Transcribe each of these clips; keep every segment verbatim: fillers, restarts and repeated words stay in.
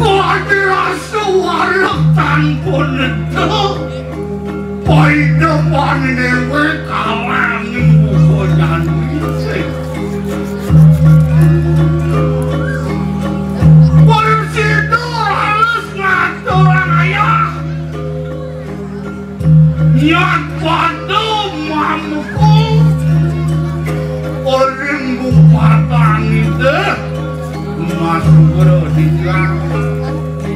Kadi rasa wareg tanpa neda, paida panine we kalanging buka jani sing. Para sida raris ngaturang ayah. Nyat pada mampu oring bupatan ida masugra dijang.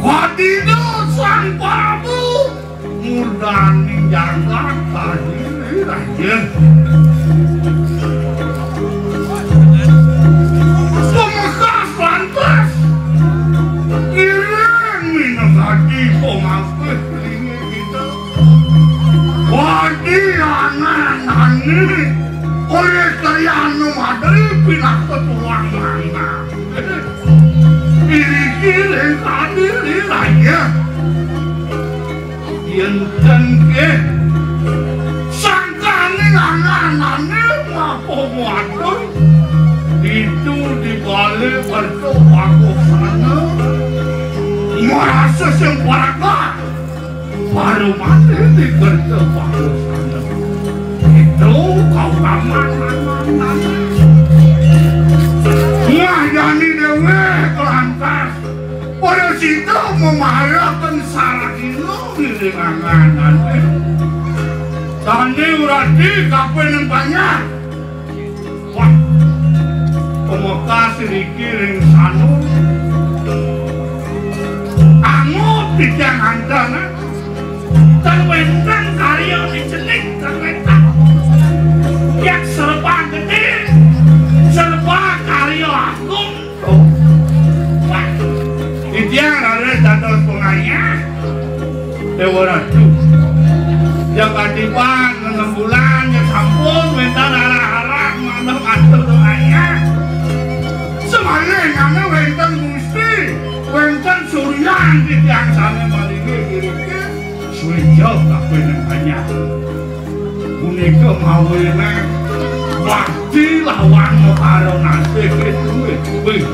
Kadina Sang Prabu mudani jagat kahili raja. Pamekas lantas ngiring minegadi pamapih linggih kita. Wadi angan-angan oleh Trianu Madri pinaka tulang mangga. Iriki ring kadiri raja. Yen ten nggih sangkane angan-angan mapa matur itu di balik bertuh aku sana merasa sing paraga. Baru mati di kerja bagus. Itu kau taman. Ngajani dewe kelantas. Pada sida memahalakan sarahina di lengangan. Tani urati kape nang banyak. Wah, pamekas riki ring sanu. Angup titiang anten, eh. Tan wenten karya ni cenik, tan wenten. Yak serba gede, serba karya agung. Oh. Wah, titiang raris dados pengayah. Dewa Ratu. Ya katiban enam bulan ya sampun wenten arah-arah manah matur ayah. Semalih nane wenten Gusti, wenten Suryan titiang sane malinggih iriki, suwija kapining anyar. Punika mawinan bakti lawan karo nasih duwe. Wih.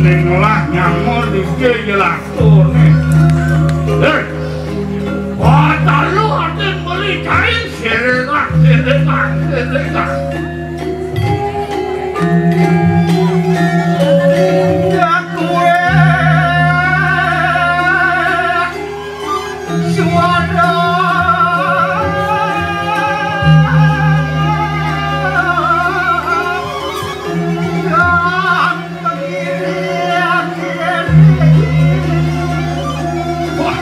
Ning olah nyamur dike ya lakune. Hei. Wah, talu atin beli kain serenak, serenak, serenak. Ya kue suara. Wah,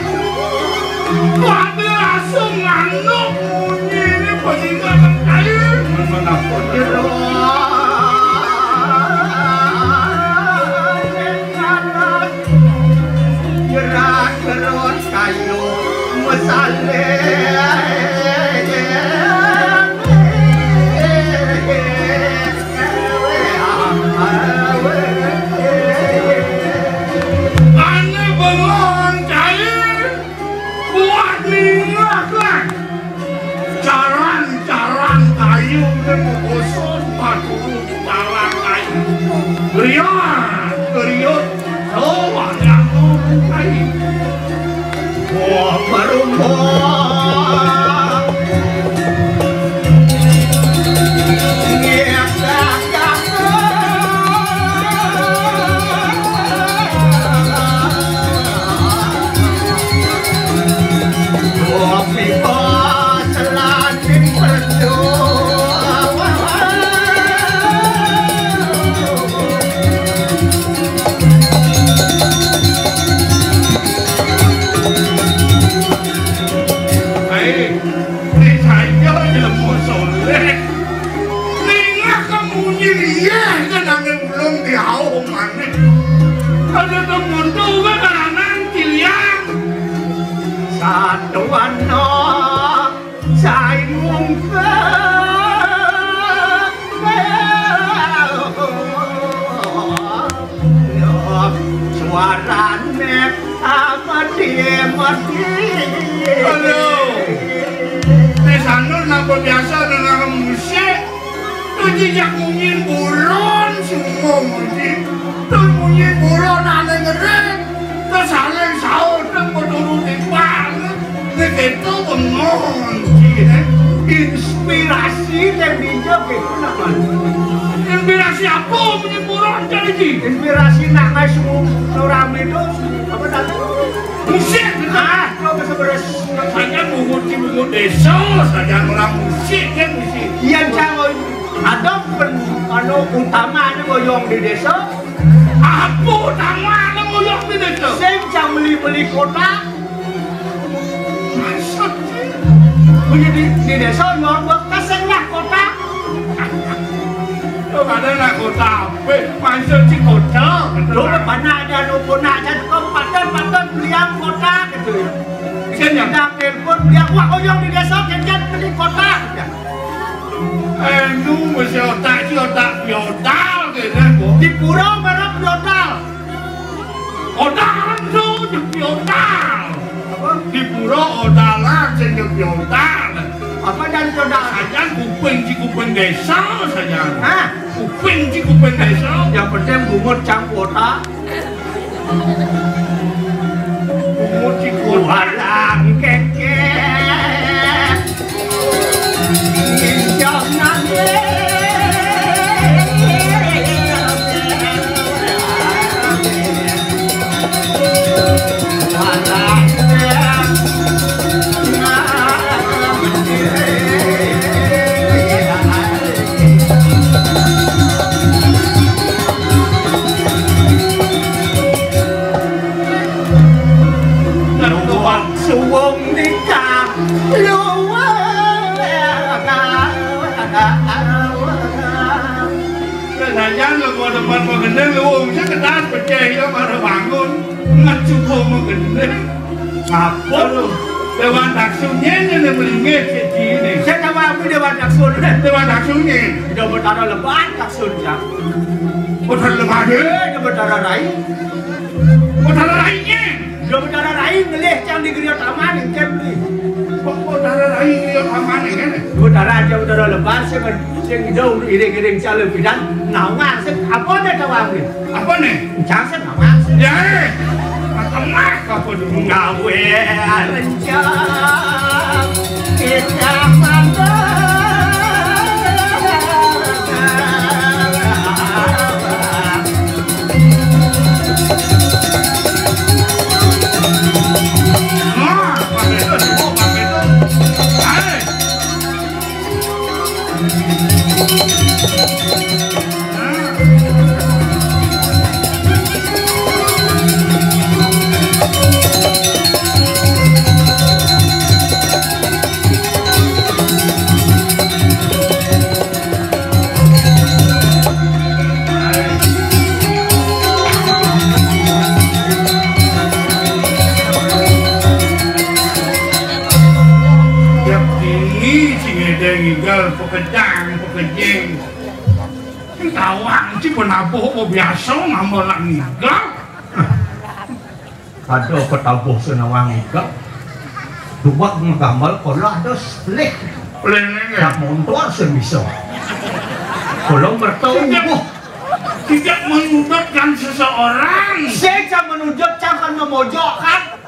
pada rasa manuk munyi ini peninggalan kayu. Menapa? Jerat-jerot kayu mesalin. Ane bengong kayu buat ningak lah. Caran-caran kayu ne mengosong paturu caran kayu. Griat, griut, sowan yang ngomong kayu. Wah, barumbang. Ngiak-ngiak. Ae, ning saya jelema soleh. Ningak kamunyi lieh, kan ane ulung diauh maneh. Ada temuntu ke karangan kilian. Satuan no sai mungkeng. Warane amati-mati. Aduh. Nek sandul napa biasa dengar musik? Tuh jejak munyi buron semua musik. Tuh munyi buron aneh ngering. Tuh saling saut nang menuruti pang. Nek itu bengong, eh. Inspirasi yang dijawab itu namanya. Inspirasi apa menyeburon jadi? Inspirasi nak ngai semua orang itu apa tadi? Musik, ah, lo bisa beres. Saya bungut di bungut desa, saya orang musik kan musik. Iya, jangan. Ada pen, anu utama anu goyong di desa. Apa utama anu goyong di desa? Sing cang beli-beli kota. Maksud punya di, di desa nyual buat kesengah kota. Lo pada nak kota apa? Maksud si kota. Lo pada ada nopo nak jadi kabupaten, paten belian kota gitu. Sing nyandang telepon belian, wah, oyong di desa, kencan beli kota. Anu, mesti otak si otak piodal gitu, Bu. Di pura mana piodal? Odalan to, jeung piodal. Apa? Di pura odalan sing jeung piodal. Apa dan piodal? Sajan kuping ci kuping desa sajan. Hah? Kuping ci kuping desa. Yang penting bungut cang kuota. Bungut ci kuota. Walang keke. Suwung nikah luwung. Kejadian lu gua depan mau gendeng luwung, saya kedas pecah ya pada bangun. Nggak cukup mau gendeng. Apa lu? Dewan Daksunya ini melingit sini. Saya tahu aku Dewan Daksun. Dewan Daksunya. Udah bertara lebat Daksun ya. Bertara lebat. Eh, udah bertara rai. Bertara rainya. Yo, Betara Rai ngelih cang di Griya Taman, engken beli. Kok Betara Rai Griya Taman, engken? Betara aja Betara lebar, sing, sing jauh iring-iring calon bidan, nawang, sing, apa nih tawang nih? Apa nih? Cang, sing, nawang, sing. Ya, eh. Tengah, apa dulu? Ngawe, rencang, kita mandang. Tiap dini sing ngedeng ngigel, pekejang, pekejing. Tawang ci penabuh apa biasa ngambelang ngigel. Ada ketabuh senawang iga. Dua ngegambar kalau ada selih. Leleng ya. Nak montor semisal. Kalau mertau tidak, tidak menudutkan seseorang. Saya menunjuk, jangan memojokkan.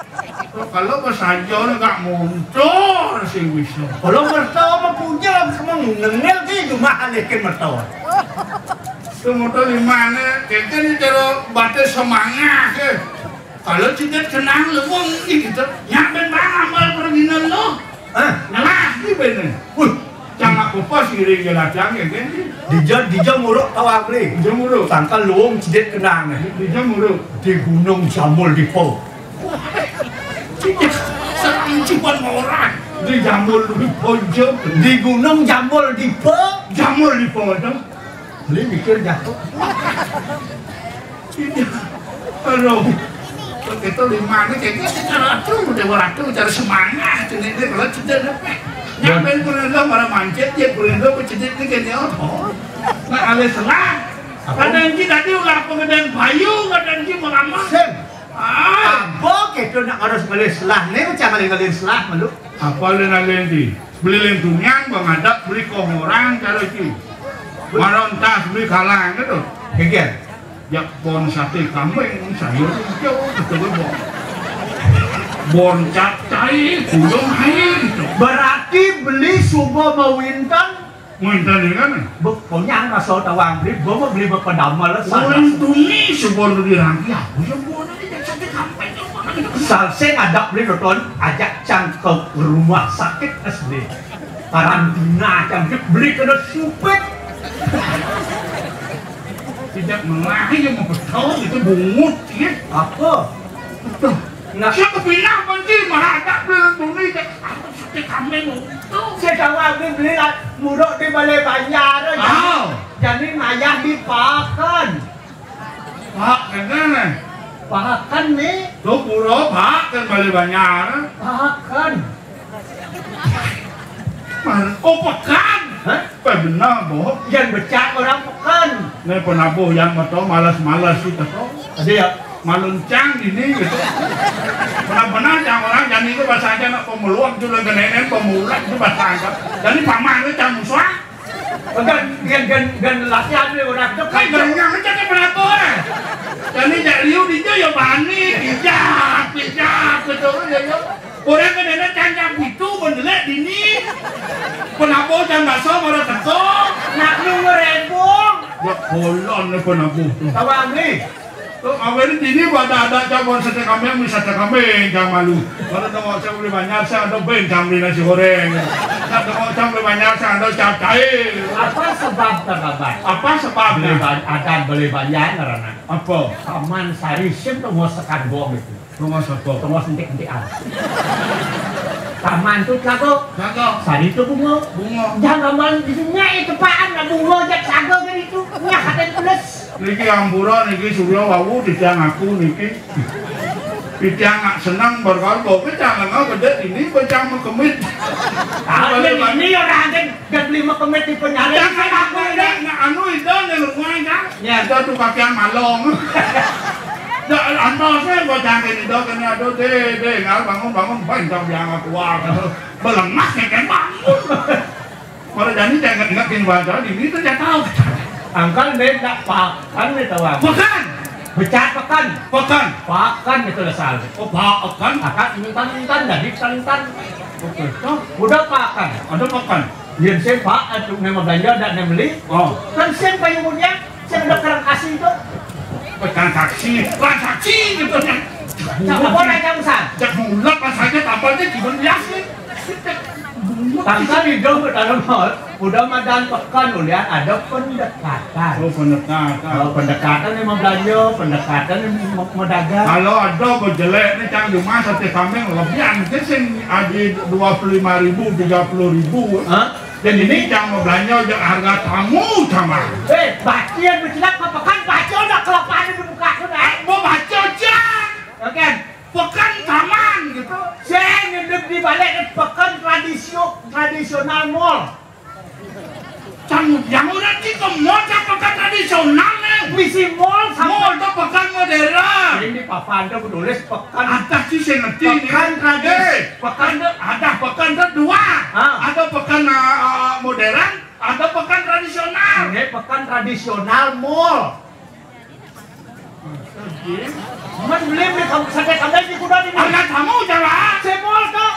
Kalau pesajon nggak montor sing bisa. Kalau mertau mah punya, emang nengel di rumah alihkan mertau. Itu montor di mana? Kayaknya ini cara batas semangat ya. Kalau tidak kenang lewong gitu, nyampe bang amal perginan lo. Hah? Ngelah di bener. Wih, jangan kupas iri geladang ya kan? Dija, dija muruk tawang beli. Dija muruk. Sangkal luwung cedit kenang. Dija muruk. Di Gunung Jambul Dipo. Serang cuman orang. Di Jambul Dipo, Jambul. Di Gunung Jambul Dipo. Jambul Dipo itu. Beli mikir jatuh. Aduh. Begitu lima ini kayaknya secara tuh udah ratu, cara semangat ini, ini kalau cedek apa? Nyampe Purwendo malah mancet ya, Purwendo kok cedek ini kayaknya apa? Nah, alih selah. Kadang ki tadi ulah pengedang payu, kadang ki meramah. Sem. Ah. Apa kita nak harus ngalih selah ni, macam ngalih-ngalih selah malu. Apa le ngalih di? Beli lintunian, bang adat, beli kong orang, cara ki. Marontas, beli kalang gitu. Kegian. Jak bon sate kambing, sayur hijau, betul bon. Bon capcay, kuyung air gitu. Berarti beli suba mawintan. Wénten kan? Bek, pokoknya rasa tawang beli, bawa beli bek pedamel. Orang tuni sebon di rangki, aku yang buat nanti jadi sate kampek. Salsé ngadak beli nonton, ajak cang ke rumah sakit asli. Karantina cang beli kena supit. Tidak melahi yang mau betul itu bungut ya. Apa? Tuh. Nah. Siapa bilang penting mah ada beli tuni. Sate kambing. Saya tahu aku beli lah, muruk di Balai Banjar. Ah. Jadi ngayah di Pakan. Pak, kan? Pakan nih. Tuh pura Pak kan Balai Banjar. Pakan. Oh, pekan. Hah? Apa benar, Bo? Yang becak orang pekan. Nih penabuh yang betul malas-malas kita tuh. Ada ya? Maluncang ini gitu. Benar-benar yang orang jadi itu bahasa aja nak pemeluang itu lagi nenen pemulat itu bahasa aja. Jadi paman itu cang musuh. Kan, kan, kan, kan latihan ni orang tu. Kan berenang macam ni berapa orang? Jadi jak liu dia ya bani, bijak, bijak, betul ya ya. Orang kan ada cancang itu mendelek dini. Penabuh dan baso baru teko. Nak nunggu rebong. Ya kolon ni penabuh tu. Tahu ni. Tuh, awéné dini pada ada cabang sate kambing, mi sate kambing, jangan malu. Kalau tengok saya beli banyak, saya ada ben kambing nasi goreng. Saya tengok saya beli banyak, saya ada capcay. Apa sebab terlambat? Apa sebabnya? Beli ban-, adan beli banyak karena apa? Taman Sari sim tengok sekan bom itu. Tengok siapa? Tengok sentik-sentikan. Taman tu telaga. Telaga. Sari tu bunga. Bunga. Jangan gambar di dunia itu paan nak bunga jak saga ke itu. Nyah ada tulis. Niki ampura, niki surya wawu, titiang aku niki. Titiang nak senang berkorbo, kecang lenga bedek ini, kecang mekemit. Ah, ini orang ada, dia beli mekemit di penjara. Jangan aku nak, nak anu itu, nak rumah kan? Ya. Itu tu kaki yang malong. Dah, antos ni, bocah kini dah kena ada, deh, deh, ngal bangun, bangun, bangun, biang aku, wah. Belengas ni kan bangun. Kalau jani jangan ingat kini baca, di ini tu dia tahu. Angkal ni tak pakan ni tahu apa? Pekan. Becak pekan. Pekan. Pakan itu dasar. Oh, pakan. Akak intan-intan, jadi tan-tan. Oke. Tuh, udah pakan. Ada pakan. Dia sen pak, tu memang belanja, ada yang beli. Oh. Kan sen payu mulia, sen ada kerang kasih tu. Oh, transaksi, transaksi gitu kan. Apa nak jam san? Jak mulak pas aja tambahnya gimana biasa. Tangkal hidup ke dalam laut, udah madan pekan ulian ada pendekatan. Oh, pendekatan. Oh, pendekatan ni mau belanja, pendekatan ni mau, mau dagang. Kalau ada bejelek ni cang cuma sate kambing lebihan ke sing aji dua puluh lima ribu, tiga puluh ribu. Hah? Dan ini cang mau belanja je harga tamu sama. Eh, bacian berjelek apa pekan baca dah kelapaan di muka aku dah. Mau baca je. Oke. Pekan taman gitu. Saya hidup di balik ni pekan tradisio-, tradisional mall. Cang, yang orang kita mall cang pekan tradisional ni. Misi mall sama. Mall tu pekan modern. Ini papan tu tulis pekan. Ada sih saya ngerti ni. Pekan tradis-, eh, pekan tu ada pekan tu dua. Ha. Ada pekan, ah, ah, modern, ada pekan tradisional. Ini pekan tradisional mall. Man beli ni kamu sate kambing di kuda di mana? Anak kamu jalan. Semol kok.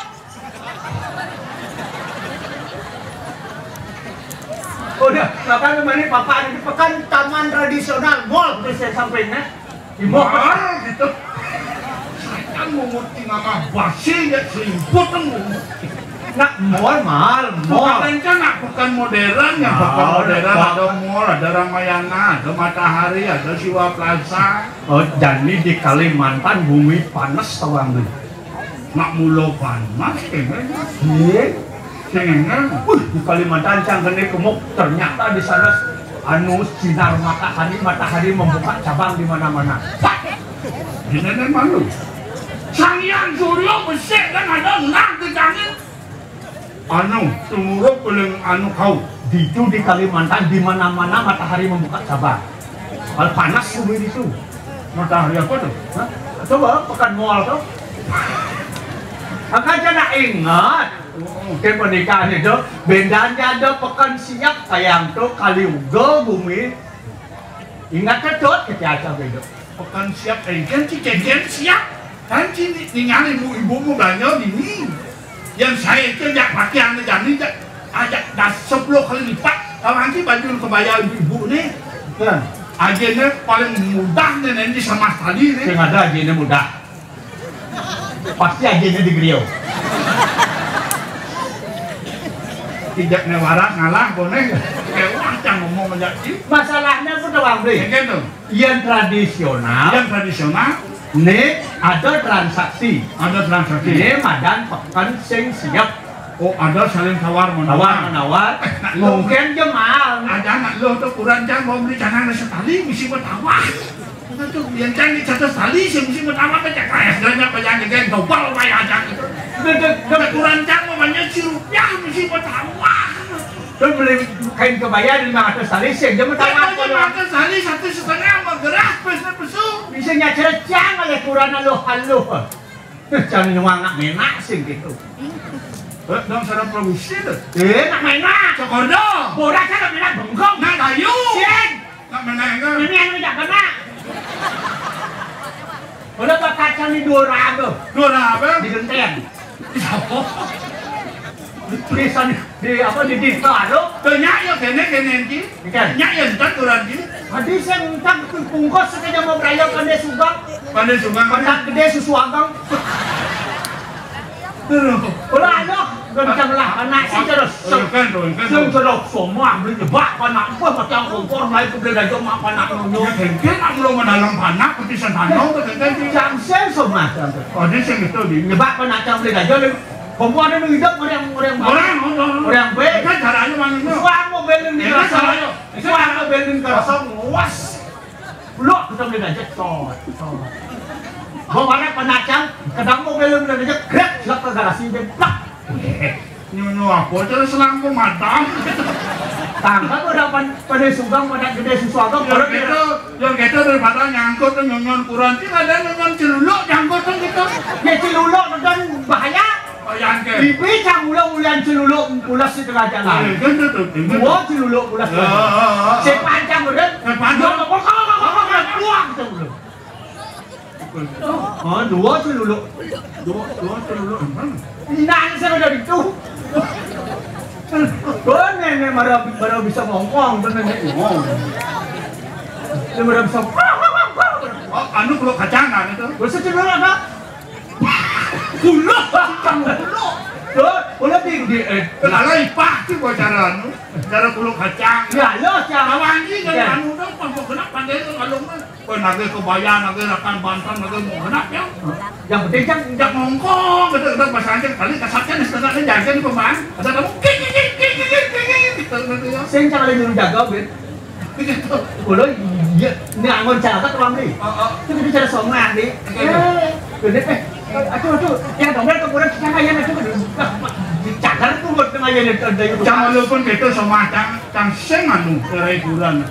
Udah, makan mana papa ada di pekan taman tradisional mall tu saya sampainya. Di mall. Mall gitu. Saya kan mau ngerti nama basi ya selimputan mau ngerti. Nak mall, mahal, mall. Bukan rencana, bukan modern, yang bukan modern, ada mall, ada Ramayana, ada Matahari, ada Siwa Plaza. Oh, jadi di Kalimantan bumi panas tawang tu. Nak mula panas, kayaknya. Iya. Kayaknya. Wih, di Kalimantan cang kena kemuk. Ternyata di sana anu sinar matahari, matahari membuka cabang di mana-mana. Pak! Ini malu. Sang Hyang Surya besik kan ada nak di tangan. Anu, tumurup uling anu kau. Ditu di Kalimantan, di mana-mana matahari membuka cabang. Kalau panas bumi itu. Matahari apa tuh? Hah? Coba pekan mual tuh. Makanya nak ingat, ke pernikahan itu, bedanya ada pekan siap, kayang tuh kali uga bumi. Ingat tuh, Dot, kata aja beda. Pekan siap, eh, kan si Cen Cen siap. Kan si ni-, ningali ibu-ibu mau belanja dini. Yang saya itu jak pakaian jani jak, ajak das sepuluh kali lipat. Lawan si baju kebaya ibu-ibu nih. Nah, ajanya paling mudah nih, nanti sama sekali nih. Sing ada ajanya mudah. Pasti ajanya di griyo. Tidak nih waras ngalah, boleh. Kayak wah, cang ngomong aja sih. Masalahnya apa tuh, Bang Bli? Ya, gitu. Yang tradisional. Yang tradisional. Nih, ada transaksi. Ada transaksi. Nih, madan peken sing siap. Oh, ada saling tawar menawar. Tawar menawar. Eh, nak lo. Mungkin je mahal. Ada nak lo tuh kurang jam mau beli canang setali, mesti bertawar. Itu tuh, yang canggih satu sekali sih mesti bertawar, baca kaya segalanya, apa yang geng double, apa yang aja gitu. Udah, udah, udah. Kurang jam mau banyak si rupiah, mesti bertawar. Terus beli kain kebaya lima ratus tali, sing dia bertawar. Lima ratus tali, satu setengah, mau gerah, pesnya pesu. Bisa nyacer cang oleh kurang lo haluh. Jangan nyuang nak menak sing gitu. Eh, dong, sarap produksi tuh. Eh, nak menak. Cokordo. Borak, sarap menak bengkong. Nak kayu. Sing. Nak menak enggak? Ini yang tidak kena. Udah, Pak, kacang di dua ratus. Dua ratus? Di genteng. Di apa? Di sana. Di apa, di, di baru? Banyak ya, kene, kene, Ci. Ikan. Banyak ya, entar kurang, Ci. Tadi saya entar bungkus saja mau berayal, pandai sugang. Pandai sugang, pandai. Entar gede susu agang. Aduh. Ulah, aduh, kencang lah, anak sih terus. Oh, kan, tuh, kan, tuh. Terus semua beli jebak, anak gua macam kompor, mulai ke beli gajah, mak, anak nyonya. Ya, kan, kan, aku belum dalam panak, peti sentano, tuh, kan, kan, Ci. Jam sen semua, jam sen. Oh, dia sih gitu, di. Jebak, anak cang beli gajah, Kompor ada hidup orang, orang, orang, orang, orang baik. Kan caranya mana itu? Suang mau belin di, ya, kan, kerasa. Caranya. Suang mau belin kerasa, was. Blok, kita beli aja, cot, cot. Bawa anak penacang, kadang mau belin aja, grek, jelek ke garasi, dia plak. Nyonya apa? Terus lampu mata. Tangkap udah pan-, pada sugang, pada gede sesuatu. Yang gitu, yang gitu daripada nyangkut tuh nyonyon kurang. Sih ada nyonyon celuluk nyangkut tuh gitu. Ya celuluk kan bahaya. Oh, yang ke. Bibi cang ulang ulian celuluk pulas di tengah jalan. Eh, gitu tuh, gitu. Dua celuluk pulas. Ya, ah, ah, ah. Sepanjang udah. Sepanjang. Dua, kok, kok, kok, kok, kok, buang tuh udah. Oh, dua celuluk. Dua, dua celuluk. Nah, saya udah itu. Oh, nenek marah, marah bisa ngongkong, tuh nenek. Oh. Dia marah bisa. Oh, anu, kalau kacangan itu. Bisa celuluk apa? Kulo, kamu kulo. Loh, kulo di, di, eh, lalai pasti gua cara anu, cara kulo kacang. Ya, lo cara. Lawan ini kan. Ya. Anu dong, pokoknya pandai tuh kalau mah. Kok nagih kebaya, nagih rakan banten, nagih mau genap ya. Yang penting kan. Ndak ngongkong, gitu, gitu, pas aja kali kasarnya di setengahnya jajan di pemain. Ada kamu, kik, kik, kik, gitu, gitu, ya. Sing cara nyuruh jaga, Ben. Kulo, iya, ini angon catat, Bang, nih. Oh, oh. Itu kita cara somah, nih. Oke, oke. Eh, gede, eh. Aduh, aduh, yang dompet kekurangan, kita aja, aduh, aduh. Dicagar tuh buat tengah aja, nih, ada itu. Cang, walaupun gitu, somah, cang, cang sing anu, cara hiburan.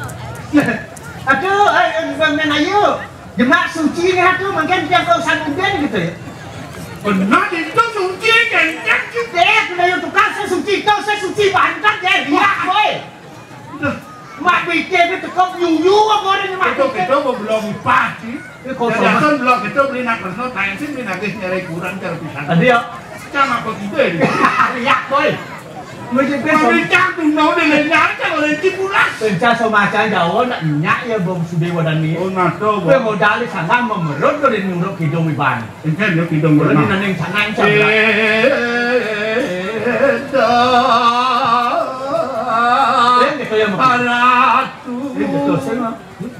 Aduh, eh, eh, Bang, main ayo. Jemak suci nih, aduh, mungkin tiap kau sanubin gitu ya. Benar, itu suci, kencang, sih. Eh, kena yang tukar, saya suci, kau, saya suci, bantet, ya. Iya, boy. Mak pikir dia tekep yuyu apa orang ni, mak pikir. Itu kita mau belum pasti. Ini kosong. Jadi, asal belum kita beli nak kerja, pensiun, beli nagih nyari kurang cara pisan. Tadi ya. Cang apa kita ini? Lihat, boy. Mesti pasti. Kami cang tuh mau dia nyari, cang oleh cipulas. Pencah sama cang jauh, nak nyak ya, bom sudah wadah ni. Oh, nah, tuh, bom. Modal di sana memerut dari nyuruk hidung iban. Enten yo kidung. Ora pernah. Dina ning sana, enten. Enten. Enten kaya mengko. Paratu. Enten terus, ya, Mak.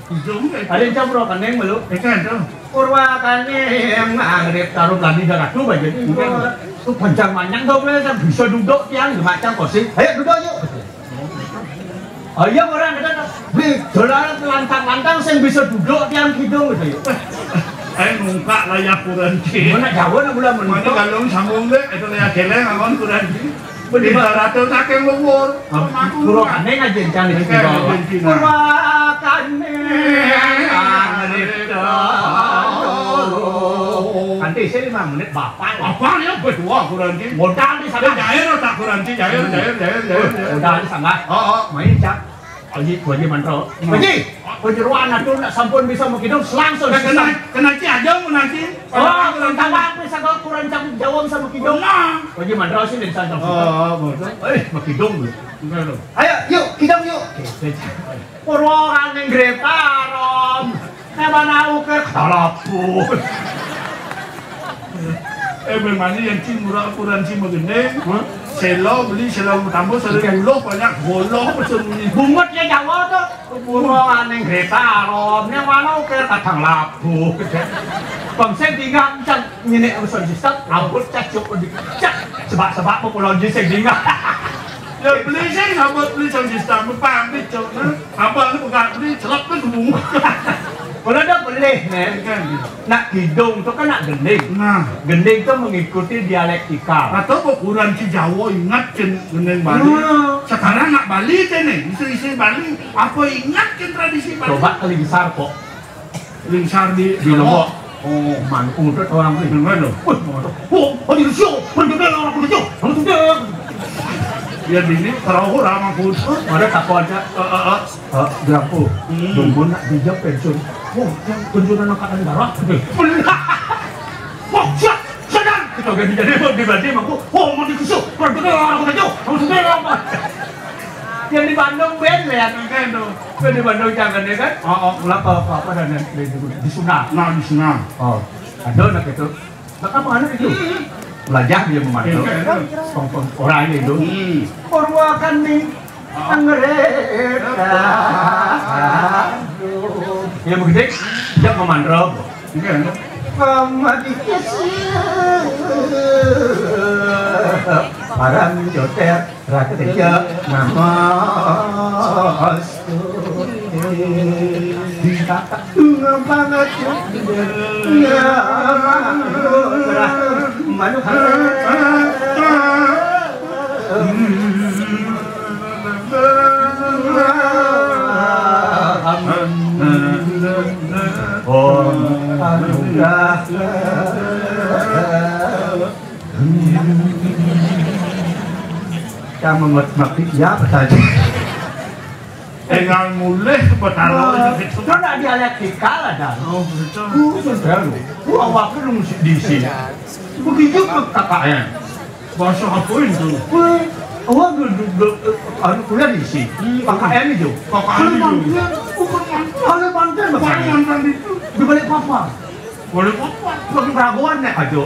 Kidung, ya. Ada yang campur apa, Neng, belum? Enten, tuh. Purwakane yang ngarep taruh lagi dah ratu aja. Enten. Tuh panjang manjang tuh, bisa duduk tiang, macam kursi. Ayo duduk, yuk. Oh iya, ora, kata, "Wih, dolan lantang-lantang sing bisa duduk tiang kidung," gitu ya. Ayo nungkak layah kurang, Ci. Mana jauh nak mula. Mana mentok. Galung sambung deh, itu layah geleng, amun kurang, Ci. Beli barata saking luhur. Purwakaning aja encan iki. Purwakaning angripta. Kanti isih lima menit bapak. Apa ya berdua kurang sih? Modal di sana. Jair tak kurang sih, jair, jair, jair, jair. Modal di sana. Oh, oh. Main cak. Aji, gua aja mantra. Aji, panjenengan aduh nak sampun bisa makidung langsung. Kena, kena ci aja mau nanti. Oh, tentang apa sih kok kurang cak jawab sama kidung? Aji mantra sih dan santai. Oh, betul. Eh, makidung. Ayo, yuk, kidung yuk. Purwa ning Gretarom. Nek mana uke kalabu. Eh, memangnya yang cing murah ukuran cing begini. Selo beli selo tambah selo buluh banyak goloh pesen bungut ya Jawa tuh. Purwa ning Gretarom. Nek mana uke kadang labu. Bangsa tinggal cang nyenek urusan sistem, abut cacuk di cak sebab-sebab mau pulau jisik tinggal. Ya beli sih, sabut beli sound system, pamit cok. Abang lu bukan beli celak kan gubung. Kalau ada beli nih, nak kidung tuh kan nak gending. Nah, gending tuh mengikuti dialektika. Atau ukuran si Jawa ingat kan gending Bali. Sekarang nak Bali kan nih, isi-isi Bali. Apa ingat kan tradisi Bali? Coba kali besar kok. Lingsar di Lombok. Oh, man, udah orang tuh. Bener loh. Wih, mau tuh. Oh, oh, di Rusio, pergi deh orang Rusio. Orang tuh deh. Ya di ini perahu ramah pun. Ada takut aja. Eh, eh, eh. Eh, bilang, "Oh, hmm, nunggu nak dijak pensiun." Oh, yang pensiun anak angkatan darah. Bener. Wah, siap, sadar. Kita ganti jadi mau dibanding aku. Oh, mau di Rusio. Pergi deh orang Rusio. Orang Rusio apa? Yang di Bandung ben ya. Kan tuh. Kan di Bandung jangan ya kan? Oh, oh, lah apa apa apa dan yang di, di, di Sunda. Nah, di Sunda. Oh, ada anak itu. Nah, apa anak itu? Belajar dia memantau. Iya, iya. Peng, peng, orang itu. Hmm. Purwakan nih. Angreta. Ya begitu. Dia memantau. Iya, iya. Pamadikis. Param joter. Raketya namastu. Tunga banget. Manuhara. Om anugrah. Kamu ngerti ya apa tadi? Engal mulih Betara. Kan ada dialektika lah, Dan. Oh, betul. Guru sudah lu. Guru awaknya lu mesti diisi. Begitu ke K K N. Bahasa apa itu? Weh, awak dulu, dulu, dulu, anu, kuliah di sini. Hmm. K K N itu. K K N itu. Kalimantan, bukan Kalimantan, Kalimantan itu. Di Balikpapan. Boleh apa? Bukan Peraguan ya, Kajo.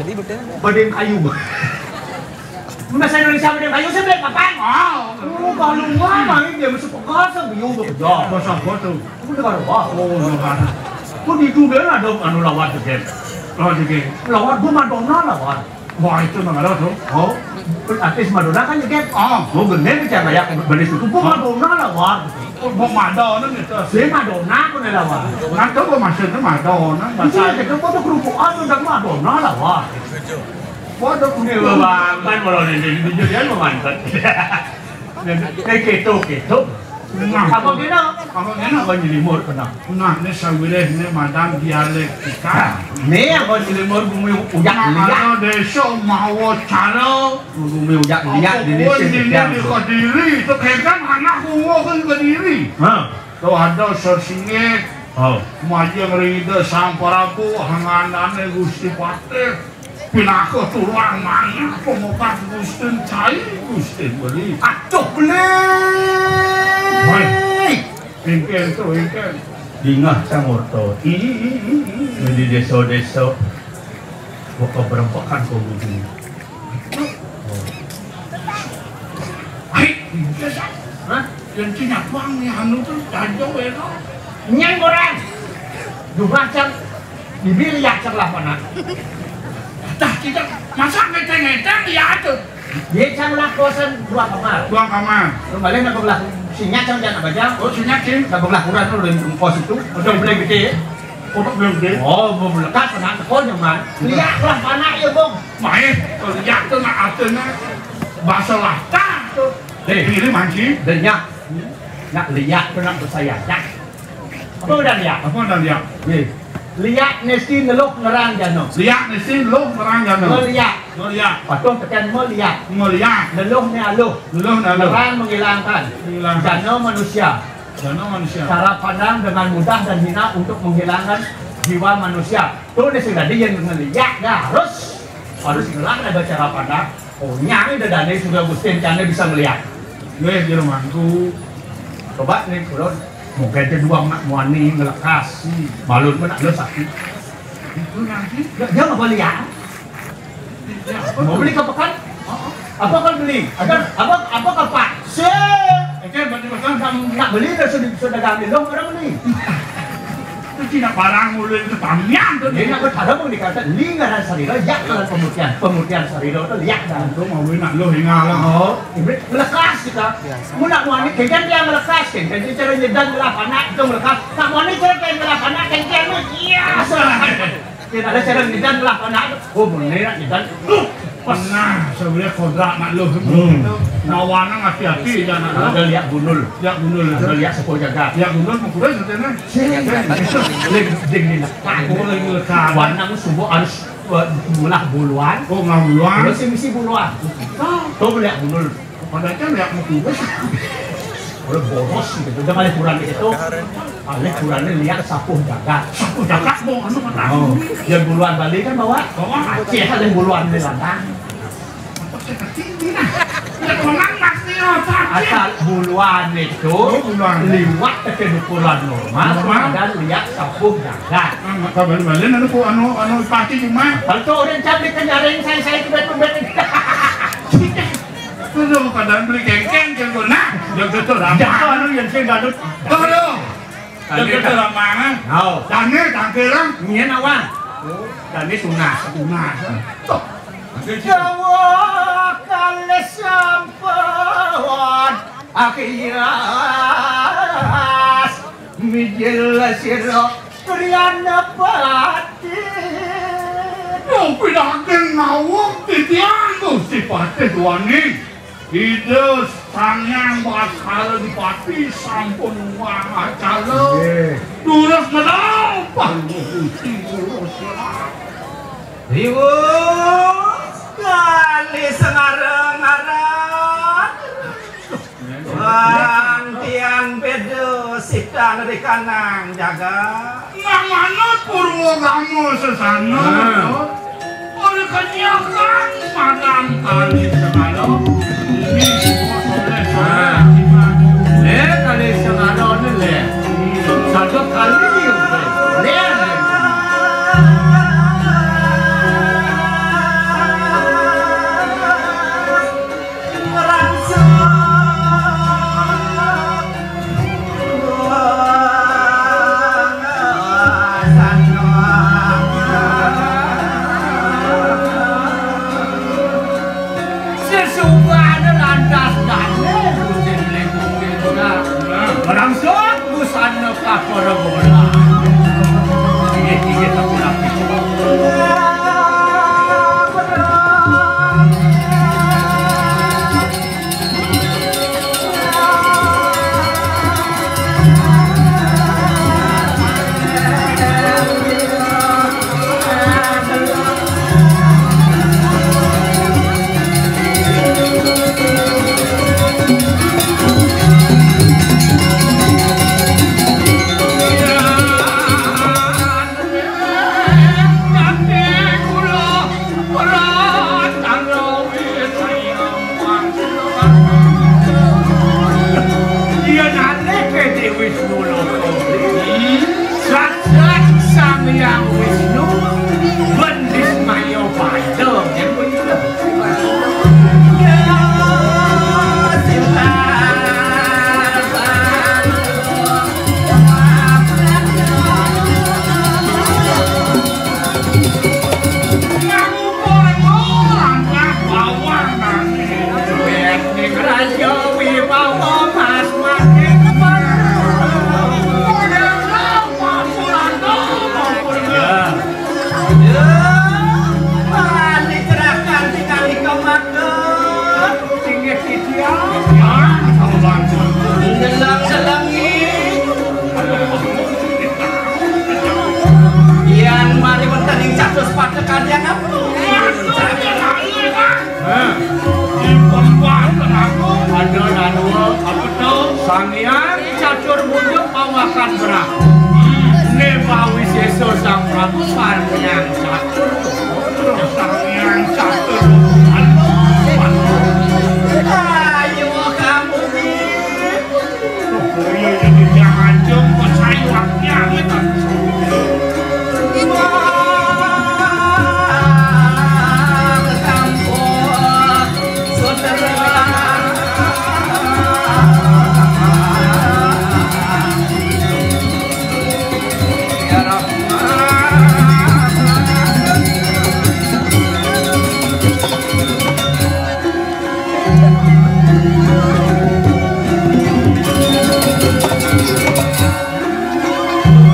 Badeng Kayu. Bahasa Indonesia Badeng Kayu sih Balikpapan. Ah. Oh, kalau mah, ini dia masuk ke kosong, bingung bekerja. Bahasa apa tuh? Aku dengar, wah. Oh, dengar. Kok di Google ada anu lawat tuh, Ken? Lawat tuh, Ken. Lawat gua Madonna lawat. Wah, itu mah nggak ada tuh. Oh, artis Madonna kan ya, Ken? Ah. Gua gede nih, cewek ya, beli suku. Gua Madonna lawat. Oh, mau Madonna gitu. Si Madonna aku nih lawat. Nggak tahu gua maksudnya Madonna. Itu bahasa ya, kita foto kerupuk apa, udah Madonna lawat. Waduh, ini kerupuk. Bapak, kalau di, di, di, dia mau mantap. Kayak gitu, gitu. Nah. Apa gini? Apa gini? Apa nyelimur kena? Nah, ini sawireh ini madam dialektika. Nah, ini apa nyelimur bumi ujak liat. Ada desa mawa cara. Bumi ujak liat di desa ini di Kediri. Itu kan anak kuwo kan Kediri. Hah? Tuh ada sesingit. Oh. Majeng Rida Sang Prabu, hanganane Gusti Patih. Pinaka tulang manah pemokas Gustin cai Gustin beli. Aduh, beli. Woi. Engken tuh, engken. Dingah sang orto. Hmm, hmm, hmm, hmm. Di desa-desa. Buka berempekan kau begini. Oh. Hai, engken, Sang. Hah? Yang cina kuang nih, anu tuh, janjo, ya, no? Nyang orang. Jumlah cang. Bibir ya cang lah, mana? Dah, kita masak ngeceng-ngeceng, ya, tuh. Dia cang lah kosan dua kamar. Dua kamar. Lu balik nak belah. Sinya cang jangan bajang. Oh, sinya, Cing. Nak belah kurang lu dari kos itu. Udah beli gede. Untuk beli gede. Oh, mau melekat, mana? Kau nyaman. Lihat lah, mana ya, Bong? Main, kalau lihat tuh, nak, aturnya. Bahasa Latar tu. Eh. Ini manci. Denyak. Nak liak tu nak bersayajak. Apa udah liak? Apa udah liak? Ye. Liak mesti neluh nerang jano. Liak mesti neluh nerang jano. Meliak. Meliak. Patuh tekan meliak. Meliak. Neluh ni aluh. Neluh ni aluh. Nerang menghilangkan. Menghilangkan. Jano manusia. Jano manusia. Cara pandang dengan mudah dan hina untuk menghilangkan jiwa manusia. Tu ni sing tadi yang ngeliak dah harus, harus ngelah ada cara pandang. Oh, nyari dah dane sudah Agustin, cara bisa meliak. Weh, jero mangku. Coba nih, kulon. Mungkin dia dua nak muani ngelekas. Hmm. Balun pun nak lo sakit. Itu nanti. Dia, dia nggak boleh ya? Ya, apa Mau tuh? Beli ke pekan? Oh, oh. Apa kau beli? Ada apa, apa kau paksa? Oke, berarti pesan. Nak, nak beli dah sudah, sudah kami dong orang beli. Itu tidak barang mulai itu tamian tu. Dia nak bertanya pun dikata, li ngaran sarira, yak ngaran pemutihan. Pemutihan sarira tu yak dan. Itu mau beli nak lo hinga lah. Oh, ini melekas kita. Biasa. Mu nak muani, kengken dia melekas, kengken dia cara nyedan belah panak, itu melekas. Nak muani cara kain belah panak, kengken mu, iya. Kita ada cara nyedan belah panak. Oh, bener nak nyedan. Uh, pas. Nah, sebenarnya kodrat nak lo. Hmm. Mawanang hati-hati, jangan nak lo. Ada liak gundul. Liak gundul, Ada itu. Liak sepuh jagat. Liak gundul, mau kurang, katanya. Sini. Ding, ding, ding. Oh, lagi lekat. Warna mu subuh harus, eh, mulah buluan. Oh, mulah buluan. Terus misi buluan. Oh. Tuh, liak gundul. Padahal kan liak mau kurus. Oleh boros gitu. Udah kali kurang gitu. Alih kurangnya liak sapuh jagat. Sapuh jagat, mau anu kata. Oh, yang buluan Bali kan bawa. Bawa. Aceh ada yang buluan di lantang. Apa sih kecil ini, nah? Liak orang pasti apa? Asal buluan itu Oh, buluan. Liwat ke ukuran normal, Normal. Ada liak sapuh jagat. Ah, maka balik-balik anu ku anu, anu pasti cuma. Kalau tuh orang cantik kan jaring saya, saya itu betul-betul. Kudu keadaan beli kengkeng, kengkeng. Nah, yang betul lah. Jangan lu yang sing gadut. Tuh, tuh. Yang betul lah, mangan. Hau. Tangke, tangke lah. Nyen awan. Tadi tunas. Tunas. Tuh. Jawa kalih sampun akhiyas. Mijil sira Priyana Pati. Mung pinanggih nawung titiang Gusti Patih Dwaning. Ida Sang Hyang Bathara Dipati sampun wangacala. Nggih. Durus ngedal, Pak Gusti, durus ngedal. Riwus kali sengarang-arang. Wan tiang beda sitan rikanang jaga. Nang manut purwa gama sesana. Nah. Oleh kenyakan madang kali segala. Ini oleh Nah. Eh, kali segala ni leh. Satu kali ni, leh. Sesungguhnya lantas dane Gusti Beli Bukit Tengah. Langsung busana kapara bola. Inggih, inggih, tapi rapi. Hah? Di pembuat aku. Ada lalu apa tu? Sang Hyang Catur Bhuja pawakan berah. Ne pawisesa Sang Prabu Sang Hyang Catur. Sang Hyang Catur. Aduh, aduh. Ayo kamu ni. Iya, iya, iya, jangan jengkot sayuaknya, gitu.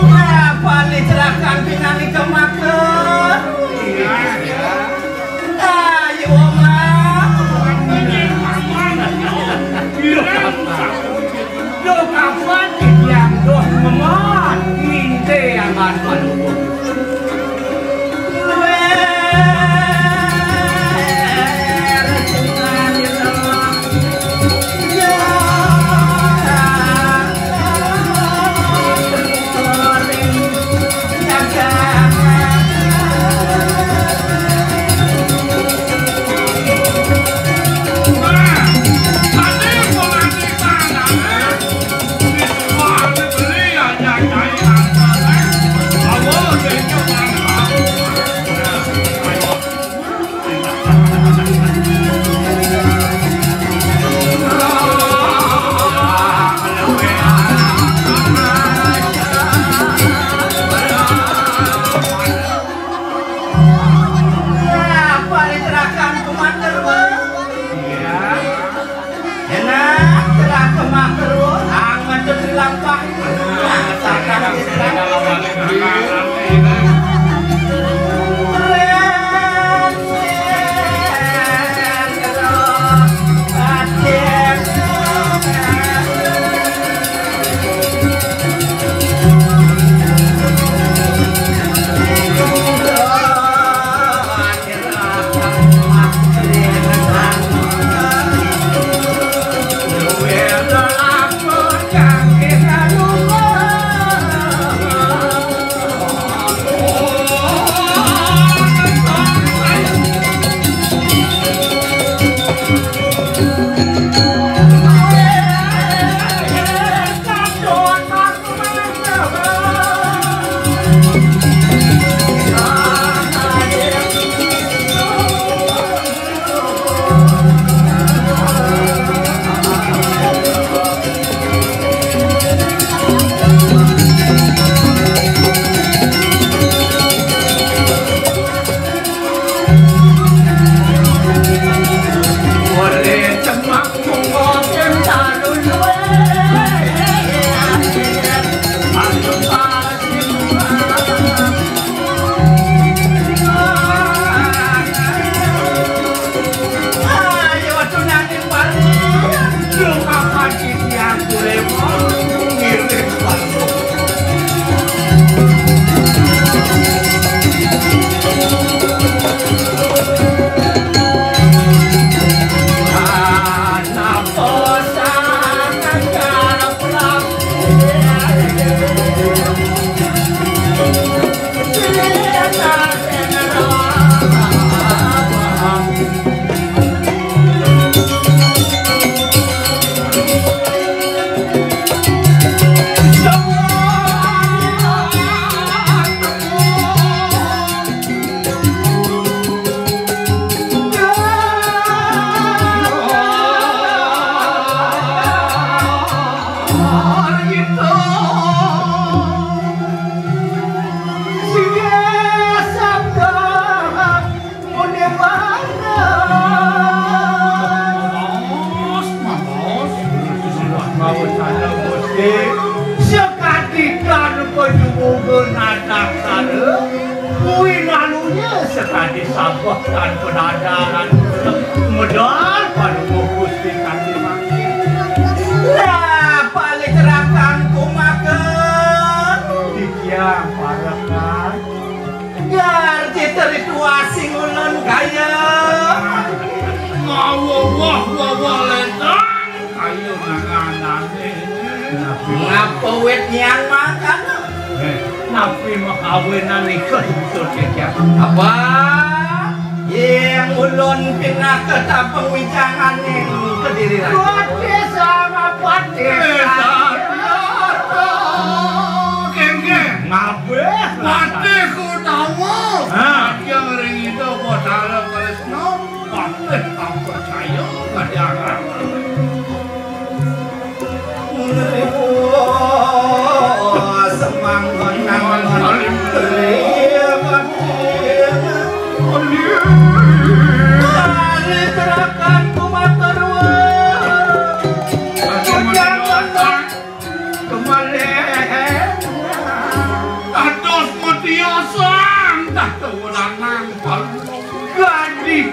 Nah, paling cerakan pinani kemakan. Ayo, Oma. Lo kapan yang doh memot minte aman panubuh. Apa diterakan kumater, Bang? Iya. Enak, telah kemah terus, angan tu terlampah. Takkan istirahat. Maos, maos. Maos, Gusti. Sakadi tan pajuwuga nadaksara, kuwi nalunya sakadi sabeh tan padadaran. Medal paduka Gusti kanti mangkin. Lah, palicerakan kumaken. Titiang parekan. Gardi teritu asing ulun Nyang mangkana. Eh, napi makawinan nika dimaksud, Cécér? Apa? Yén ulun pinaka tabeng wijanganing Kediri Raja. Patih sama patih. Eh, sampun. Kéngkén. Ngabéh. Patih Kutawa. Hah? Ajeng ring Ida Batara Kresna. Patih tak percaya, kadang. Semanggon nangon. Kemalih. Atos metiosang dah tawanan palu. Gadih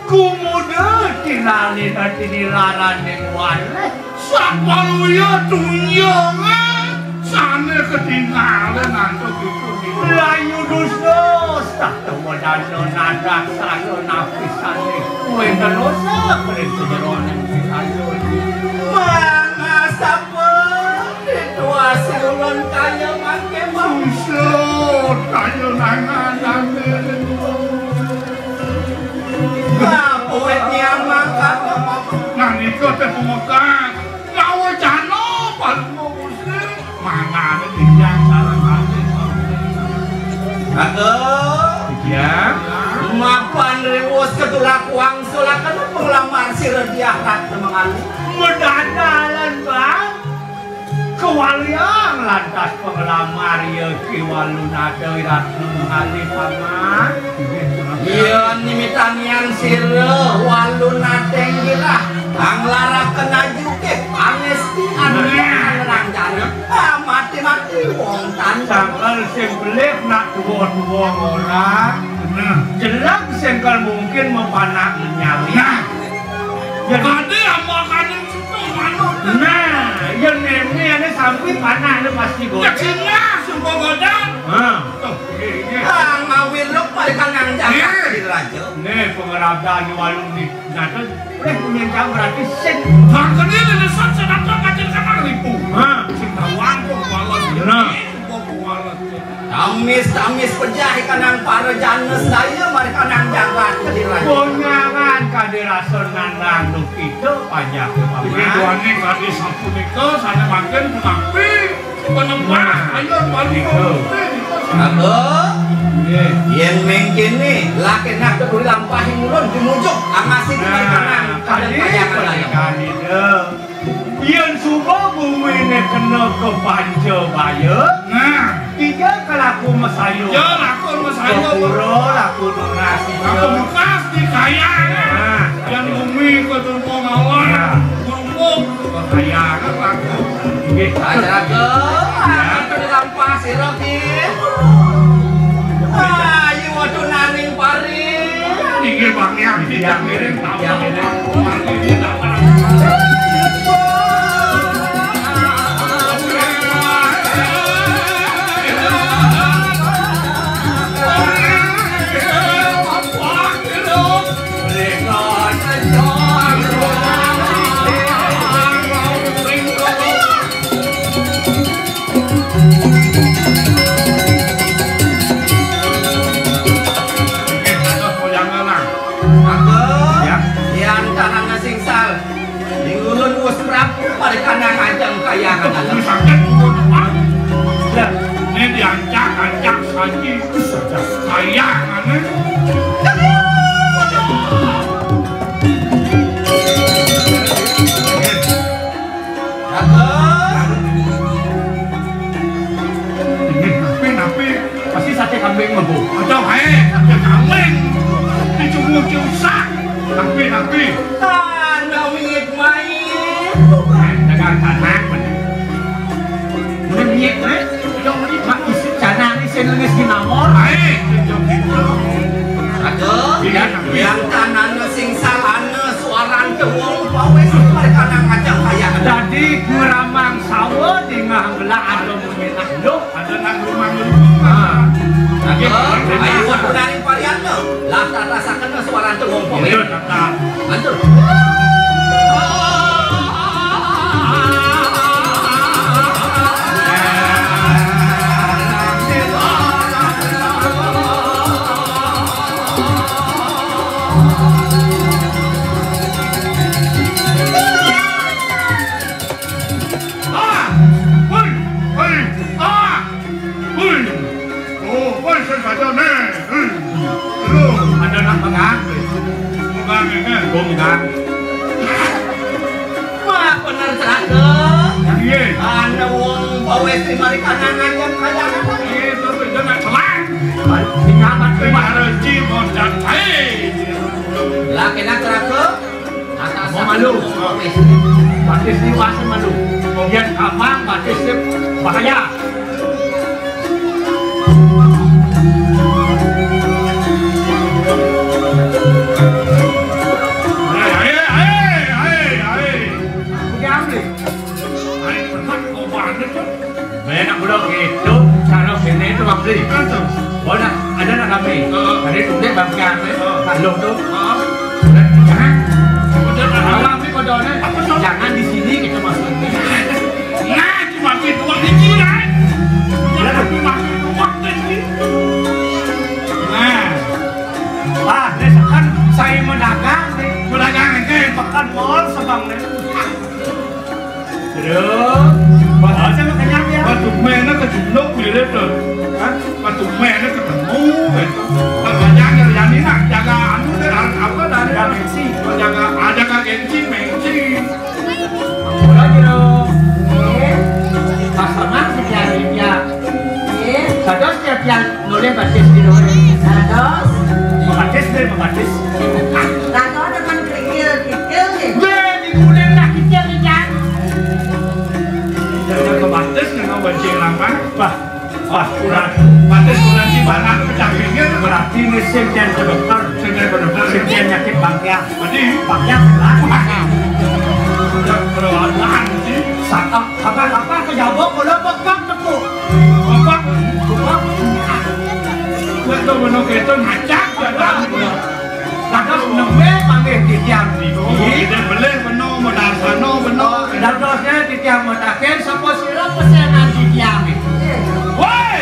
kumuda tinalina tinilaraning waleh. Sapaluya tunjungan sané ketingalan antuk ipun. Layu dosa, tah tawadana nadak saha napisane. Kuwi dosa, kuwi sejeroning pisayo. Mangasapa? Situasi ulun kaya mangke, Bang. Susut, kaya nangan ambil. Nah, poet nyamang kata, Bang. Nah, nika téh pemekak. Lawa jana, Palungguh Gusti. Mangane titiang sareng kalih, Bang. Kakang. Titiang. Mapan riwus ketulak wangsul. Sulaken penglamar sira Diah Ratna Mangali. Medadalan, Bang. Kewaliang lantas penglamar ya Ki Walunata Ratna Mangali, Paman. Iya, nimitanian sira Walunata Girah. Anglaraken ajuke, pangesti, anu, nah, angrang jana. Ah, mati-mati wong tan. Sangkal sing belik nak tua-tua ora. Nah. Jelas sing kal mungkin mapanak nyali. Nah. Jadi kade amakane itu manut. Nah, yang nene ane sampai panakne pasti bocah. Kecilnya semua badan. Ha. Tuh, ini, ini. Ah, ngawin lu pada kanang jaga, iya, di raja. Nih, pengeradan walung di Nah, terus udah punya jam berarti sing. Bangkene lenesan sedangkan kacil kan ribu. Ha. Sing tawang kok kualat. Nah. Kok kualat. Tamis, tamis pejah ikanang para jana sedaya, mari kanang jagat kediri. Konyangan kadirasa nandang duh kita, panjak paman. Ini duane kadi sapunika, sane mangkin menapi. Penembas, nah, ayo, baru itu. Apa? Nggih. Yen mengkene, laki nak keduli lampahing ulun, jumujuk, angasi, nah, kanan, kadang tadi kayangan layang. Yen suba bumine kena ke panca baya, nah, tiga kelaku mesayuk. Ya, laku mesayuk. Ke pura, laku nunas. Laku bekas di kaya. Nah. Yang bumi ke Durga Mawar. Nah. Kaya anak laku. Nggih. Acara ke, anak ke dalam pasir, oke. Ayo, waduh, naning pari. Inggih, Bang, ya, tidak miring, tidak miring. Aduh, ya, yang tahan singsal. Di ulun wis rapuh, pada kanang ajang kayangan. Wis sakit ulun, Pak. Lah, ini diancak-ancak saji. Kayangan, eh. Ini napi, napi? Pasti sate kambing mah, Bu. Aduh, hei, sate kambing. Dicunguh diusak. Napi, napi? Tanda wingit main. Dagang tanah, bener. Bener, wingit, eh? Dong, mak isi canang, isi nulis di namor. Hei, cocok itu. Aduh, iya, napi? Yang tanahnya sing salahnya. Suaran teuh wong pawis, mereka nang ngajak kaya. Dadi ngramang sawa dingah gelah ada munyi nak luh. Ada nak rumah-rumah. Ah. Ayo, ayo, waktu dari varian tuh. Lah, tak rasakan suaran teuh wong pawis. Iya, tak. Mantul. Ah! Hei! Hei! Ah! Hei! Oh, hei, saya saja ni. Hei! Aduh. Ada nak pegang. Pegang ni, kan? Oh, pegang. Wah, bener celaka. Iya. Ana wong bawa istri mari kanan aja kayak apa? Iya, itu, itu nak telan. Tinggal mati. Harus cimot dan, hei! Lah, kena celaka. Mau malu. Batis ni bahasa malu. Kemudian kamang, batis ni bahaya. Hai, hai, hai, hai, hai. Udah ambil. Hai, tempat kau banget tu. Banyak budak gitu, cara sini tu, Bang Bli. Kan tu. Oh, nak, ada nak kami. Heeh. Tadi tu dia bangkiang, eh. Heeh. Lalu tu. Heeh. Jangan. Udah nak. Kalau kami kodone, apa tu? Jangan di sini kita masuk. Nah, cuma pintu niki, kan? Udah, tapi masuk rumah niki. Nah. Wah, dia sekarang saya mendagang ni. Mendagang ni. Pekan Mall sebang ni. Terus, bahasa mah kenyang ya. Batu mana kejuluk mirip tu. Hah? Batu mana ketemu gitu. Tak banyak nyari nak jaga anu deh, apa dari. Jaga gengsi. Jaga, ah, jaga gengsi, gengsi. Udah gitu. Eh, pasangan sejari ya. Eh, satu setiap yang Noleh batis di luar. Dados. Membatis deh, membatis. Dados dengan kerikil-kerikil ya. Deh, dikulit lah kerikil, Jan. Jangan membatis dengan bajing lama. Wah, wah, kurang. Batis kurang sih, mana pecah pinggir. Berarti ini sim dan dokter. Sim dan dokter. Sim dan nyakit bangkiang. Jadi? Bangkiang lah. Udah berlawanan sih. Saka, apa, apa, kejabok, kalau bekak, tepuk. Bapak, bapak. Wah, tu beno kereta ngacak, ya, tak. Lantas neme panggil titiang niki. Tidak boleh beno, modal sano beno. Lantasnya titiang mataken, sapa sira pesenan titiang niki? Woi!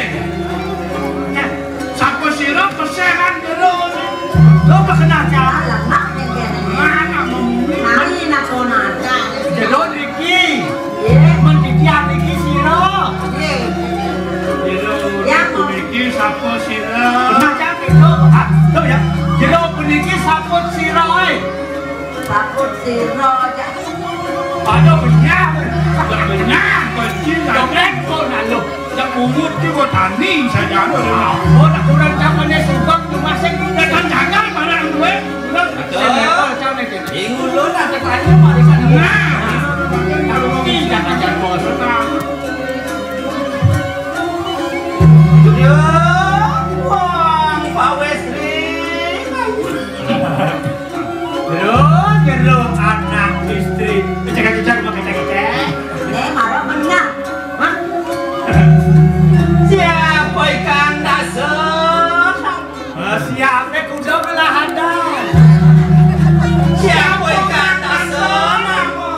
Sapa sira pesenan jero? Lo pesenan, Cak? Alah, nak, nak, nak. Mana mau? Mari, nak, kau nak, Cak. Jero niki. Nggih. Men titiang niki sira. Nggih. Jero. Ya, puniki sapa sira? Benar, Cak, itu. Ah, tuh ya. Jero puniki saput sira, oi. Saput sira, Cak. Ada benyah. Ada benyah, kecil. Doblek kok nak lu. Dak pungut ki buat tani saja. Oh, nak kurang zaman ni subang tu masih. Dak kan jagal barang tu, eh. Betul. Di hulu lah, tetangga mari sana. Nah. Tapi jangan, jangan bos. Ya, wong Pak Wesri. Jero, jero anak istri. Kecek-kecek, kecek-kecek. Nek, marah benar. Hah? Siapa ikan dasar? Ah, siapa kuda belahan dah? Siapa ikan dasar?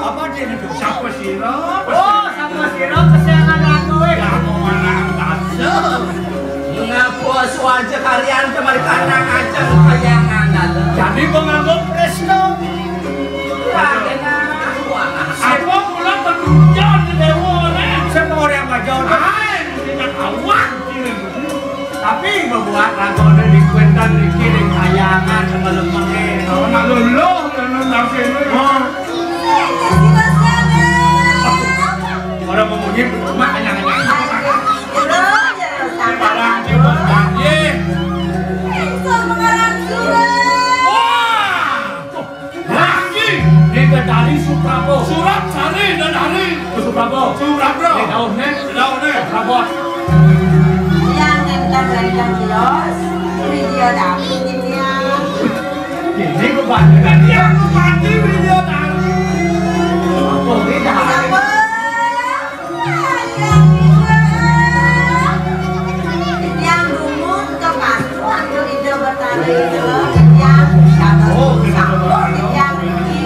Apa dia itu? Siapa sira? Oh, siapa sira? Kesiangan aku, eh. Ya, mau anak dasar. Ngaku asuh aja kalian kemari kanang aja kayangan dalam. Jadi penganggap presto. Ya, enak. Aku pulang berdunia di dewa, eh. Semua orang aja. Hai, tidak kawan. Tapi bebuat lagu ada di kuentan di kiri kayangan sama lemenge. Kalau nak luluh, kalau nak sini. Oh. Orang memuji, mak hanya hanya. Barang jiwa banjir. Wah! Lagi. Di Betari Suprabo. Surat Sari dan Hari. Suprabo. Suprabo. Di daun, eh. Di daun, eh. Suprabo. Yang nonton dari jam kios, video dapet gitu ya. Ini kebantu kan dia. Yang kebantu video dapet. Apa ini dah? Siapa? Yang rumus ke pasu atau ide bertari itu, yang siapa sampun yang ini.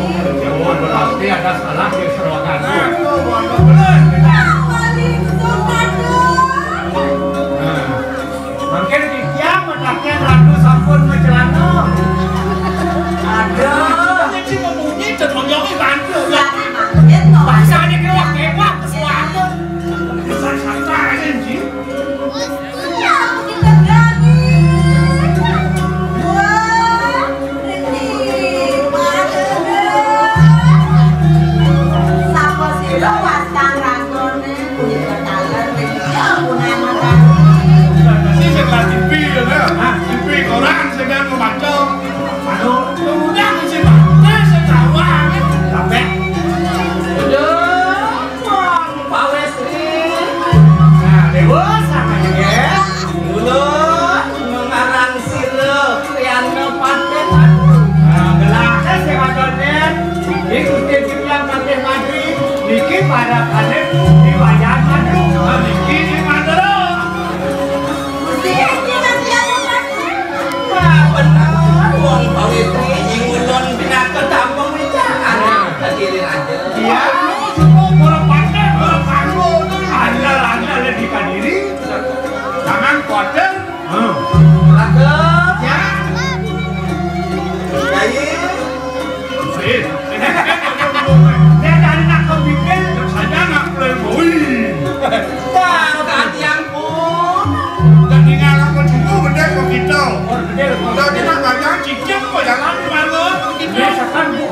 Oh, berarti ada salah di serokan. Nah, wali itu, aduh. Nah, mungkin dia mataken ratu sampun macelana.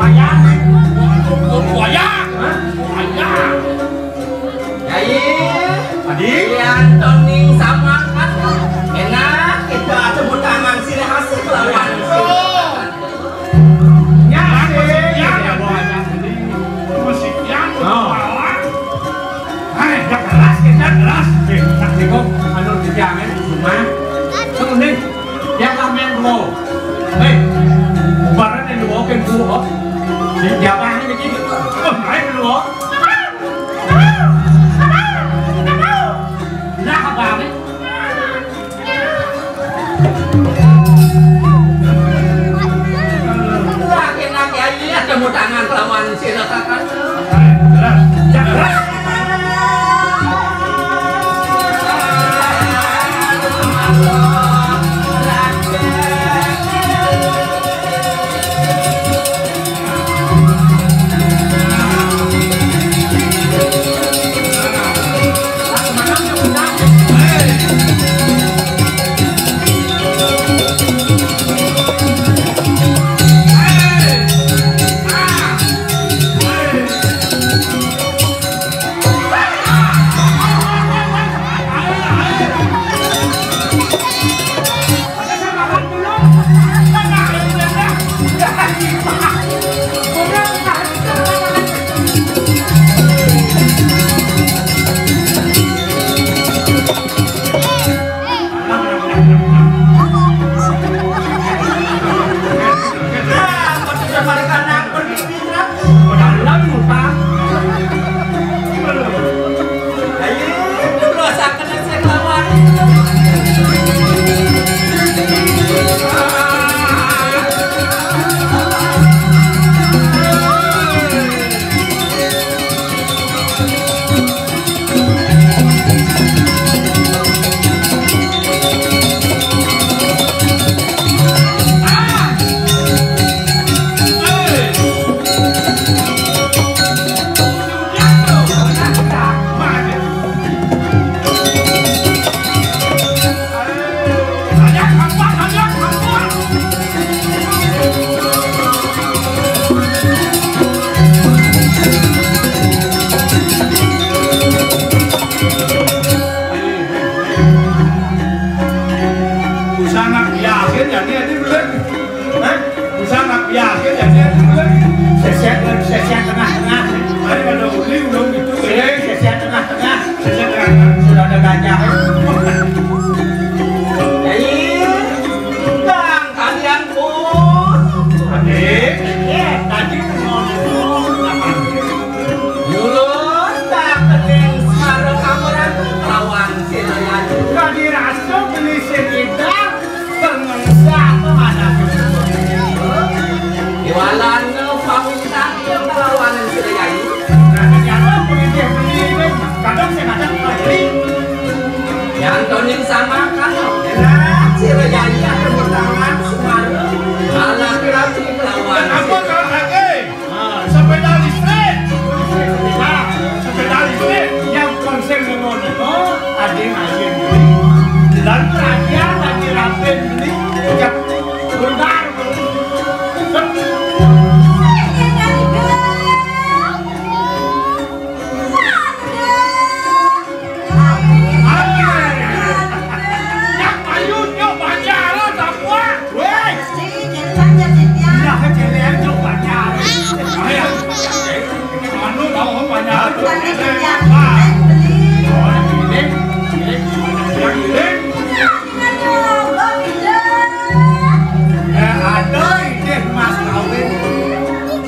Ayah, nih. Buaya. Hah? Buaya. Yai, Adi? Yén toning samangkat, enak kita temu tangan sirah asik lawan. Oh. Ya, sih. Ya, ya, buaya. Musik yang Oh. Hai, ya keras, kita keras. Eh, tak tengok, anu, dijamin, cuma. Tuh, nih. Yang kami yang dua. Hei, barang yang dua, kan dua. Di jalan ini gitu. Oh, naik dua. Nah, apa nih? Wah, enak ya, iya, temu tangan lawan sila kakak. Keras, ya, keras. Busana biasa jadi ini belum. Hah? Busana biasa jadi ini belum. Seset, seset tengah-tengah. Ada, ada uling belum itu. Seset tengah-tengah. Seset tengah-tengah. Sudah ada gajah. Jadi, Bang, kalian pun. Adik. Eh, tadi ngomong. Yulun, tak kening suara kameran lawan sira Yayu. Kadi rasa beli sing idar, pengengsah apa mana? Iwalan pamintang lawan sira Yayu. Nah, ternyata beli dia beli ini, kadang saya kadang beli. Yang toning sama kan, enak sira Yayu ada pertama suara. Alah, kira-kira lawan. Dan apa kalau lagi? Ah, sepeda listrik. Sepeda listrik. Nah, sepeda listrik yang konsep ngono, ada aja beli. Dan raja lagi rapi beli. Udah. Yang payu nyok banyak lah, tak kuat. Weh. Iya, kecil yang nyok banyak. Ayo. Anu, tahu banyak. Bukan yang beli. Oh, yang beli. Yang beli. Eh, ada ide mas kawin.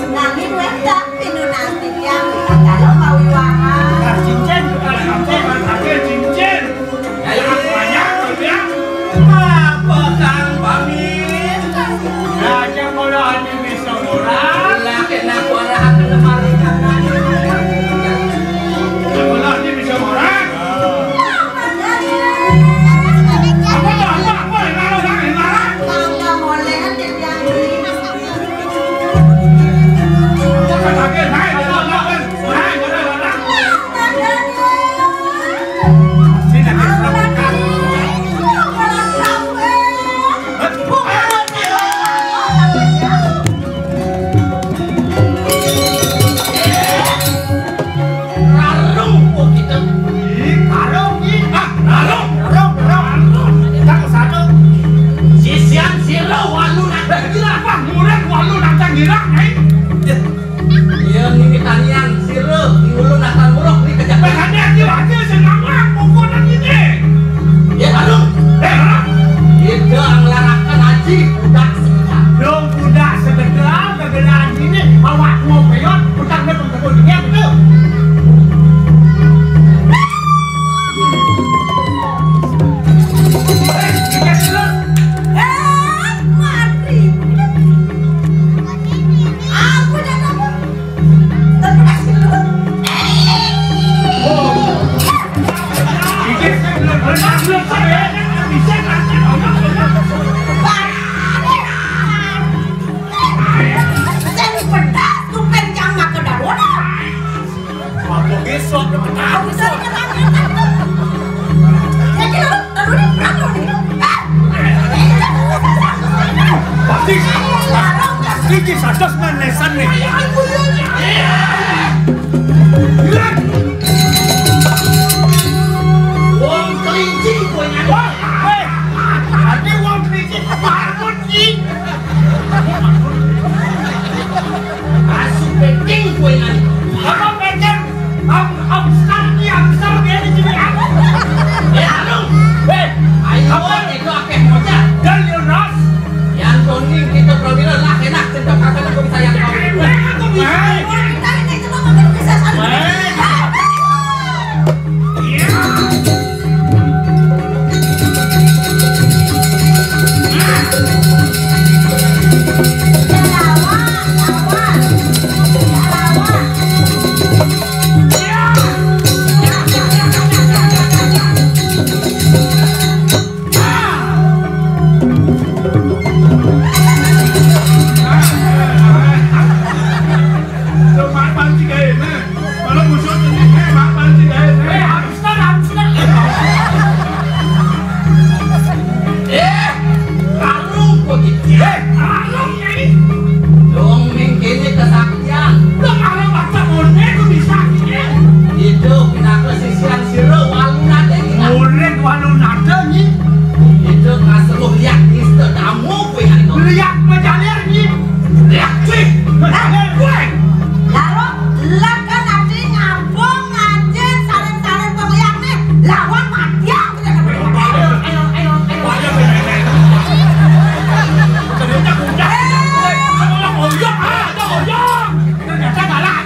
Nanging wéh tak pinu nanti ya. Kalau mau iwangan. Nah, cincin, bukan cincin, pakai cincin. Ayo, banyak, ya. Apa kang pamit? Raja kalau ada bisa orang. Lah, kena kuarahan lemari kanan. Kalau ada bisa orang. Ilang, eh. Iya, nini tanian, sira, di ulu natan muruk, di kejak. Berhati-hati, hati, sing ngawang, pokoknya gini. Ya, anu. Eh, anu. Ida nglarakan aji, budak sekedar. Dong, budak sekedar, kegedean gini, awak mau peyon, budak dia pun betul dia, betul. Eh, kita dulu. Eh, mati. Aku dah tahu. Pasti, iki sados manesan nih. Wong kelinci kowe nang. Wah, weh. Ade wong kelinci, Pak Kunci. Asu packing kowe nang. Apa packing? Am, am, besar, iya, besar, dia di sini, am. Eh, anu. Weh, ayo, apa? Itu akeh moja. Dan Yunus. Yang toning kita prawira lah enak, cedok kakak aku bisa yang kau. Eh, aku bisa. Eh. Kita ini cuma makan bisa satu. Eh. Iya. Eh, kalung kok gitu. Eh, kalung ini. Dong, ming kene kesaktian. Dong, kalau baca boneka bisa gini. Itu pinaka sisian sira walu nate iki. Urip walu nate iki. Itu kaseluh liak nista tamu kowe hari ini. Liak pejalir iki. Liak sih. Pejalir kowe. Laro leken ati ngabung ngaji saling-saling pengliakne lawan mati aku. Ayo, ayo, ayo, ayo. Ternyata udah. Ayo, ayo, ayo. Ternyata kalah.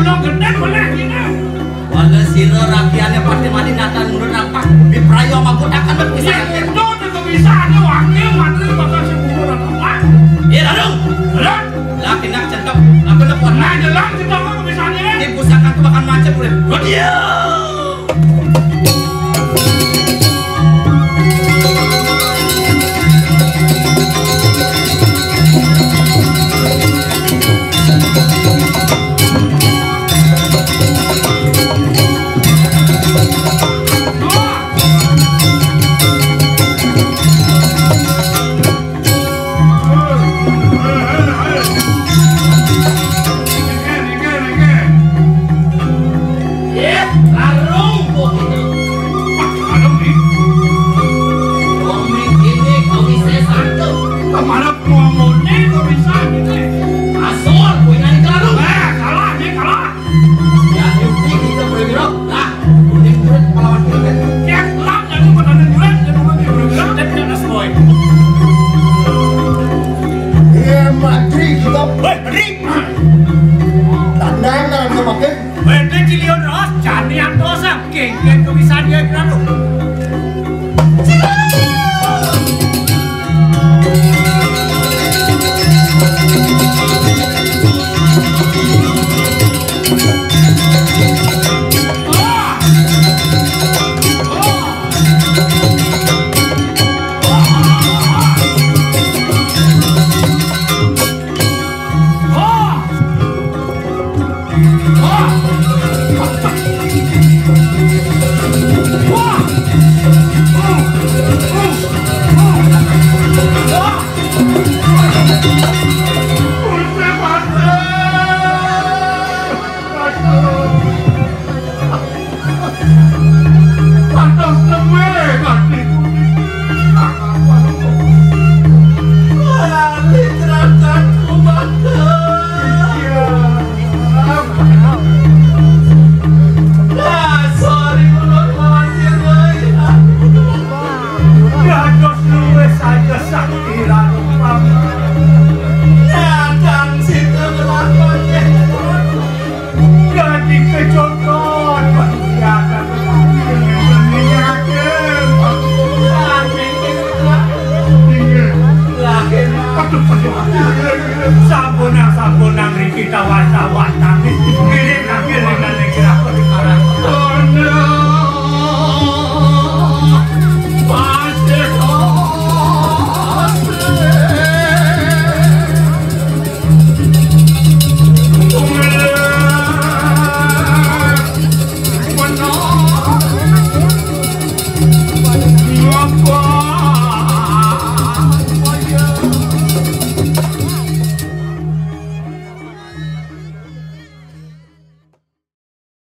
Gedhe boleh dina. Wala sira rakyane pati mani natan nurut rampak, biprayo magodaken wit. Yen pisayan. Itu di kebisaane wakil matri bakal sing gugur apa? Iya, Dadung. Lah, laki nak cetok, aku nak kuat. Nah, jelas cetok apa kebisaane? Di pusaka aku bakal macet, urip. Betul. Eh, larung kok gitu. Wah, larung nih. Wong ning kene kok bisa satu. Kemana ngomongnya kok bisa gitu? Asal punya di larung. Eh, kalah nih, kalah. Ya, yuk, kita boleh bilang. Lah, kuning kulit melawan kita. Ya, lah, jadi benar-benar jurat, jadi benar-benar jurat, dan tidak ada sesuai. Iya, Madri, kita. Woi, Madri. Tandaan, tandaan, makin. Woi, dia cilion ros, jani antosa, genggen kebisan dia, Ratu. Pantes neme ati. Lali teratanku mata. Iya. Dasar ulun mawasir, euy. Dados luwih saja sakti ranupam. Datang situ ngelakuannya. Dadi kecokot, pengkhianat, pengkhianat. Aduh, aduh, aduh. Sampunang, sampunang, riki tawar-tawar.